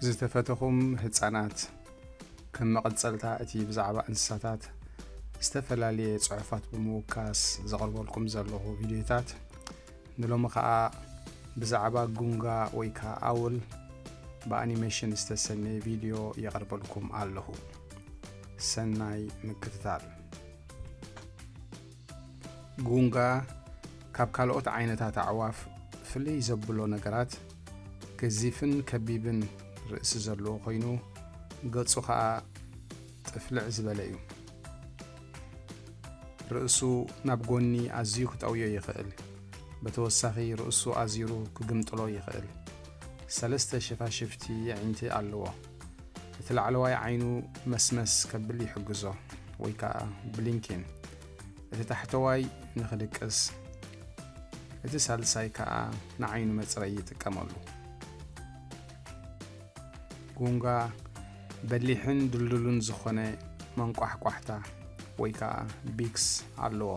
ዝተፈተኹም ህጻናት፣ ከም መቐጸልታ እቲ ብዛዕባ እንስሳታት ዝተፈላለየ ጽሑፋት ብምውካስ ዘቕርበልኩም ዘለኹ ቪድዮታት፣ ንሎሚ ኸኣ ብዛዕባ ጉንጋ ወይ ከኣ ኣውል ብኣኒሜሽን ዝተሰነየ ቪድዮ የቕርበልኩም ኣለኹ። ሰናይ ምክትታል። ጉንጋ ካብ ካልኦት ዓይነታት ኣዕዋፍ ፍልይ ዘብሎ ነገራት፣ ገዚፍን ከቢብን ርእሲ ዘለዎ ኮይኑ፣ ገጹ ኸኣ ጥፍልዕ ዝበለ እዩ። ርእሱ ናብ ጎኒ ኣዝዩ ክጠውዮ ይኽእል። ብተወሳኺ፣ ርእሱ ኣዚሩ ክግምጥሎ ይኽእል። ሰለስተ ሸፋሽፍቲ ኣዒንቲ ኣለዎ። እቲ ላዕለዋይ ዓይኑ መስመስ ከብል ይሕግዞ፣ ወይ ከኣ ብሊንኪን። እቲ ታሕተዋይ ንኽድቅስ፣ እቲ ሳልሳይ ከኣ ንዓይኑ መጽረዪ ይጥቀመሉ። ጉንጋ በሊሕን ድልዱልን ዝኾነ መንቋሕቋሕታ ወይ ከኣ ቢክስ ኣለዎ።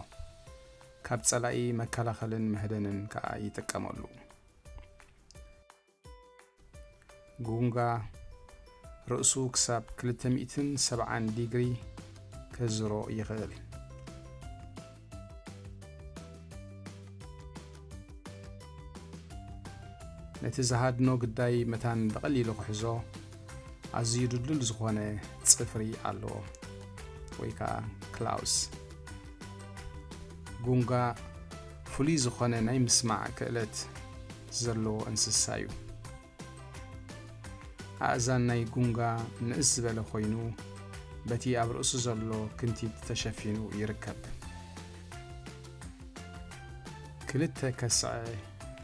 ካብ ጸላኢ መከላኸልን መህደንን ከኣ ይጥቀመሉ። ጉንጋ ርእሱ ክሳብ ክልተ ሚእትን ሰብዓን ዲግሪ ከዝሮ ይኽእል። ነቲ ዝሃድኖ ግዳይ መታን ብቐሊሉ ክሕዞ ኣዝዩ ድልዱል ዝኾነ ጽፍሪ ኣለዎ፣ ወይ ከኣ ክላውስ። ጉንጋ ፍሉይ ዝኾነ ናይ ምስማዕ ክእለት ዘለዎ እንስሳ እዩ። ኣእዛን ናይ ጉንጋ ንእስ ዝበለ ኮይኑ፣ በቲ ኣብ ርእሱ ዘሎ ክንቲት ተሸፊኑ ይርከብ። ክልተ ከስዐ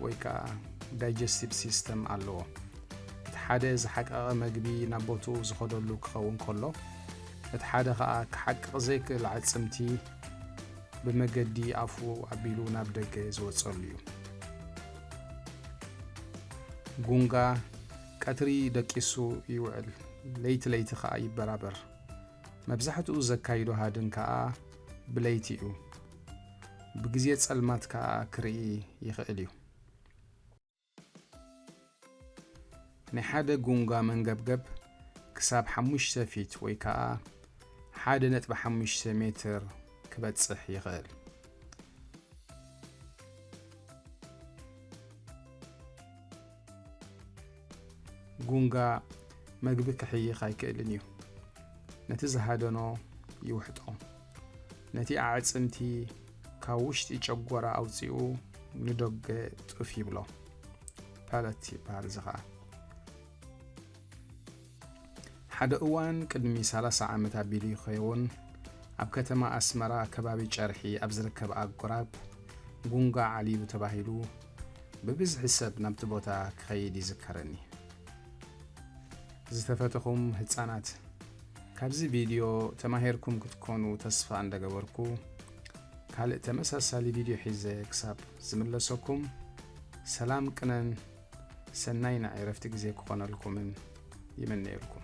ወይ ከኣ ዳይጀስቲቭ ሲስተም ኣለዎ። እቲ ሓደ ዝሓቀቐ መግቢ ናብ ቦትኡ ዝኸደሉ ክኸውን ከሎ፣ እቲ ሓደ ከኣ ክሓቅቕ ዘይክእል ኣዕጽምቲ ብመገዲ ኣፉ ኣቢሉ ናብ ደገ ዝወጸሉ እዩ። ጉንጋ ቀትሪ ደቂሱ ይውዕል፣ ለይቲ ለይቲ ከኣ ይበራበር። መብዛሕትኡ ዘካይዶ ሃድን ከኣ ብለይቲ እዩ። ብግዜ ጸልማት ከኣ ክርኢ ይኽእል እዩ። ናይ ሓደ ጉንጋ መንገብገብ ክሳብ ሓሙሽተ ፊት ወይ ከኣ ሓደ ነጥቢ ሓሙሽተ ሜትር ክበጽሕ ይኽእል። ጉንጋ መግቢ ክሕይኽ ኣይክእልን እዩ። ነቲ ዝሃደኖ ይውሕጦ። ነቲ ኣዕጽምቲ ካብ ውሽጢ ጨጎራ ኣውጺኡ ንደገ ጡፍ ይብሎ። ፓለት ይበሃል እዚ ኸኣ። ሓደ እዋን ቅድሚ ሰላሳ ዓመት ኣቢሉ ይኸውን፣ ኣብ ከተማ ኣስመራ ከባቢ ጨርሒ ኣብ ዝርከብ ኣግራብ ጉንጋ ዓሊቡ ተባሂሉ ብብዝሒ ሰብ ናብቲ ቦታ ክኸይድ ይዝከረኒ። ዝተፈተኹም ህጻናት፣ ካብዚ ቪድዮ ተማሂርኩም ክትኮኑ ተስፋ እንደገበርኩ፣ ካልእ ተመሳሳሊ ቪድዮ ሒዘ ክሳብ ዝምለሰኩም፣ ሰላም ቅነን ሰናይ ናይ ዕረፍቲ ግዜ ክኾነልኩምን ይምነየልኩም።